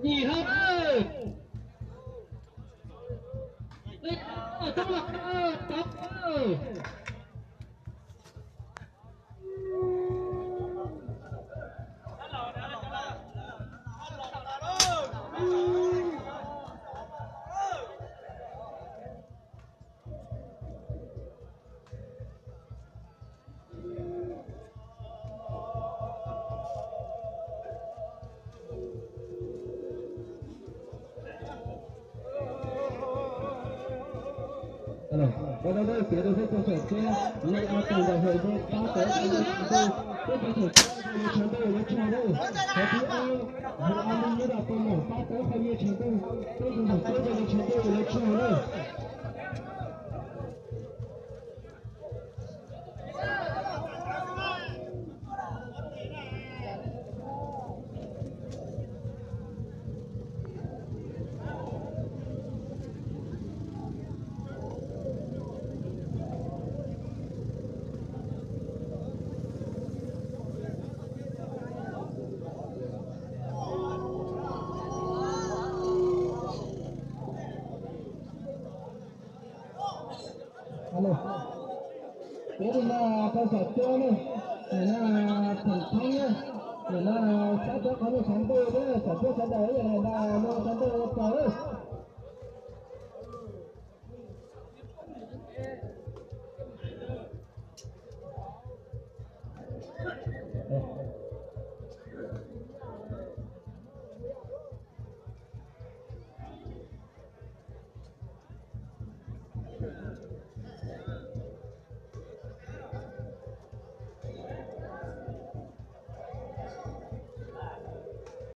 Yim hauv lawm. Tub los tau. Ua rau nej piav rau peb tug txawm thiab, nej ua tus ntawm hauv nej pab tau ib tug tshav ntuj, peb tug txawm thiab yog tshav ntuj lawv tsis haus lawm. Qhov thib ob, yog a li nyob rau peb mam pab tau qhov nyiaj tshav ntuj, peb tug txawm thiab yog tshav ntuj lawv tsis haus lawm. Alo, peb tus no peb xam cuab ne, nim no Theem Thoob ne, nim no sab teb qhov no sab ntuj thiab xam cuab sawv daws ib yam li ntawd no sab ntuj.